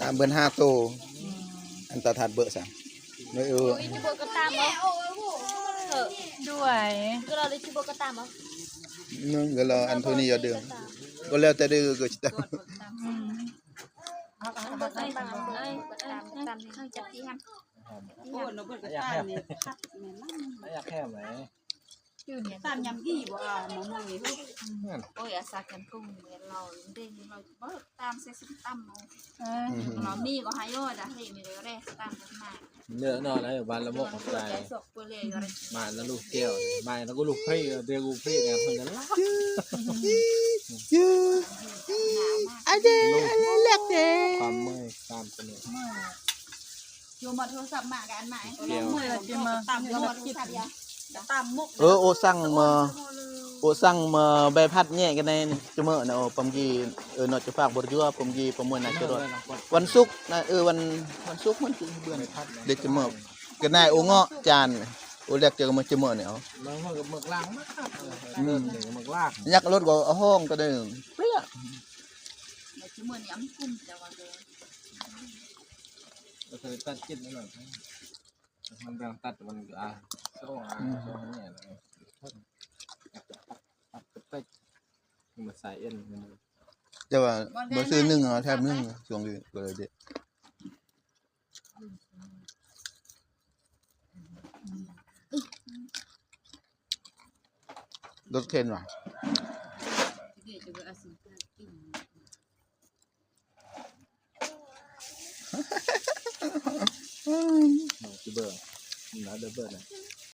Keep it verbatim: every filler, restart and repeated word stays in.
ตามเบิ่นห้าโต อันตาทัดเบิ่นสาม ไม่เออ Ui, cuba ketam, oh. Ke, ด้วย kalau ada cuba ketam, oh. นึงก็รออันโทนี่อย่าเดิม ก็แล้วแต่เด้อก็จะ อืม Ketam, ketam, ketam, ketam, ketam. โอ้นกเบิดกระตามนี่คักแม่นมาก อยากแค่ไหน อยู่เนี่ย ตามยำยี่บ่อ่ะมะม่วงนี่ นั่น Oh ya, saking kung melo, ndeng melo, tam sesim tam. เออ Kalau mi ko hayo dah, hei mi re tam na. เยอะนอนแล้วอยู่บ้านละมกของใจ Sok pule yo re. มาแล้วลูกแก้วมาแล้วก็ลูกพี่เดียวลูกพี่เนี่ยมันจะลาก อันเดอันเล็กเด้ ความเมื่อยตามตัวเนี่ย Yo mat โทรศัพท์มากันใหม่ เดียว เมื่อจะมาตามยอดคิดตามมก เออโอสั่งมาโอสั่งมาใบพัดแง่กันในจมือนะโอปมกีเออนอจะฝากบทจัวปมกีประมวลนะจะรอดวันศุกร์นะเออวันวันศุกร์มันจะเบือนเด็กจมือกันนายโอเงาะจานโอเล็กเจอมาจมือเนี่ยเอา มันเหมือนกับหมึกล้างมาก อืม เหมือนกับหมึกลาก ยักษ์รถก็เอาห้องก็ได้เปรี้ย Cuma ni amkum dah waduh. ก็เคยตัดกินนั่นแหละมันแบ่งตัดมันก็อ่ะช่วงอ่ะช่วงนี้แหละตัดไปมาใส่เอ็น แต่ว่าบ่ซื้อหนึ่งเอาแถมหนึ่งช่วงนี้ก็เลยเด็ดรถเข็นว่ะ Dia juga asin. น้องจิเบอร์นะเดเบอร์นะ